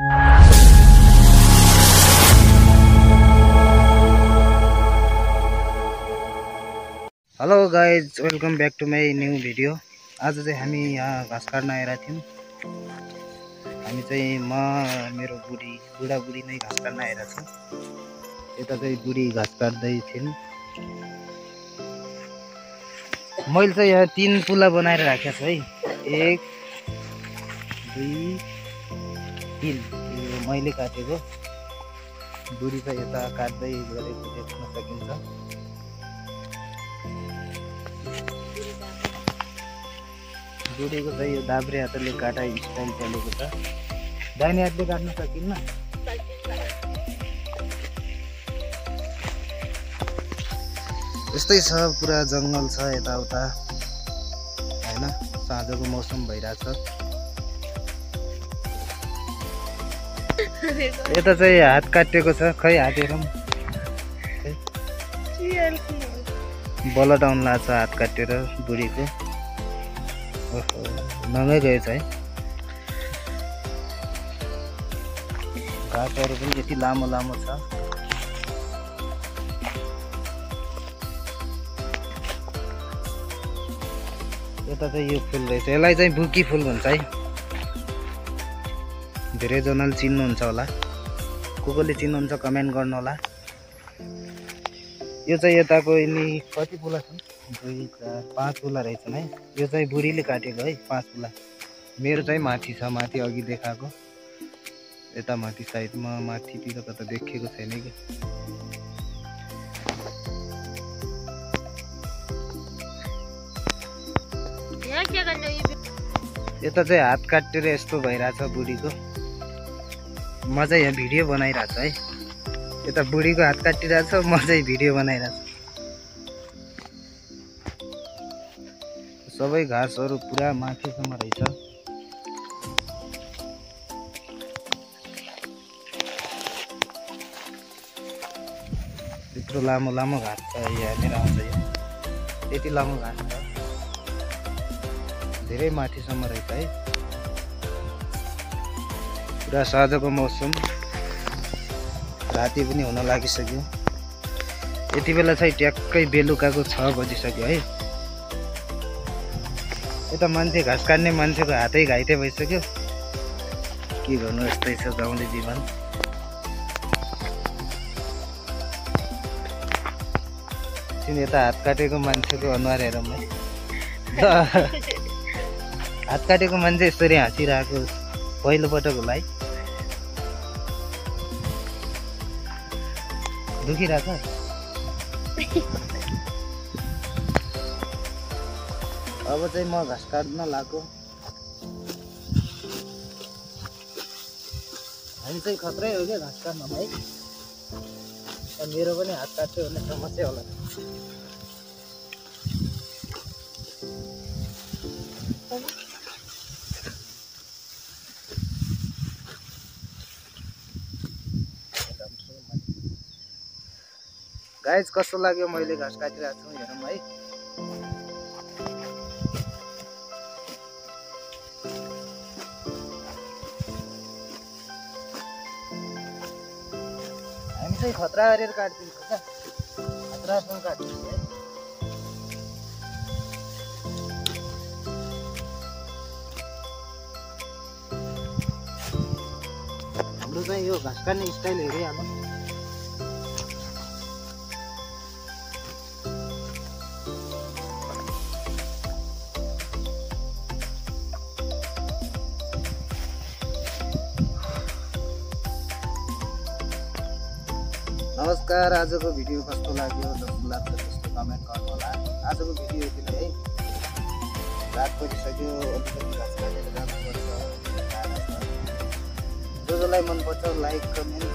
Hello guys, welcome back to my new video. आज चाहिँ हामी यहाँ घाँस काट्न आइरहेको थियौँ। हामी चाहिँ मेरो बुढाबुढी नै घाँस काट्न आइरहेको छौँ। यता चाहिँ बुढी घाँस काट्दै थिइन्। मैले चाहिँ यहाँ 3 पुला बनाएर राखेको छु है। 1 2 3 यो मैले काटेको। बुढी चाहिँ यता काट्दै गरेको देख्न सकिन्छ। बुढीको चाहिँ यो दाब्रे हातले काटा स्टाइल चलेको छ। दाहिने हातले काट्न सकिन्न। यस्तै छ, पुरा जङ्गल छ यताउता हैन। साँझको मौसम भइरहेछ। यता चाहिँ हात काटेको छ, खै हात हेरौँ। बलद आउनु लाग्छ हात काटेर बुढीको। नङै गएछ है। घाँसहरू पनि यति लामो लामो छ। यता चाहिँ यो फुल रहेछ, यसलाई चाहिँ बुकी फुल भन्छ है। धेरैजनाले चिन्नुहुन्छ होला, कसले चिन्नुहुन्छ कमेन्ट गर्नु होला। यो चाहिँ यताको यिनी कति पुला छन्? 2 4 5 पुला रहेछन् है। यो चाहिँ बुढीले काटेको है, 5 पुला। मेरो चाहिँ माथि छ, माथि अघि देखाएको यता माथि साइडमा, माथितिर कता देखेको छैन कि। यता चाहिँ हात काटेर यस्तो भइरहेछ बुढीको। म चाहिँ यहाँ भिडियो बनाइरहेको छु है। यता बुढीको हात काटिरहेछ, म चाहिँ भिडियो बनाइरहेको छु। सबै घाँसहरू पुरा माथिसम्म रहेछ। यत्रो लामो लामो घाँस छ यहाँनिर आउँछ। यो यति लामो घाँस छ, धेरै माथिसम्म रहेछ है। पुरा साँझको मौसम, राति पनि हुन लागिसक्यो। यति बेला चाहिँ ट्याक्कै बेलुकाको 6 बजिसक्यो है। यता मान्छे घाँस काट्ने मान्छेको हातै घाइते भइसक्यो। के गर्नु, यस्तै छ गाउँले जीवन। यता हात काटेको मान्छेको अनुहार हेरौँ है। हात काटेको मान्छे यसरी हाँसिरहेको पहिलोपटक होला है। दुखिरहेछ। अब चाहिँ म घाँस काट्न लाग्यो। हामी चाहिँ खत्रै हो क्या घाँस काट्नमा है। मेरो पनि हात काट्यो भने समस्या होला। गाइज, कस्तो लाग्यो मैले घाँस काटिरहेको छु हेरौँ है। हामी चाहिँ खतरा गरेर काट्दिन्छ क्या, खतरासँग काट्दिन्छ है। हाम्रो चाहिँ यो घाँस काट्ने स्टाइल हेरिहाल्नु। नमस्कार, आजको भिडियो कस्तो लाग्यो, जस्तो लाग्छ त्यस्तो कमेन्ट गर्नु होला। आजको भिडियो यति नै है। रात परिसक्यो, अलिकति घाँस काटेर जानुपर्छ। जसलाई मनपर्छ लाइक, कमेन्ट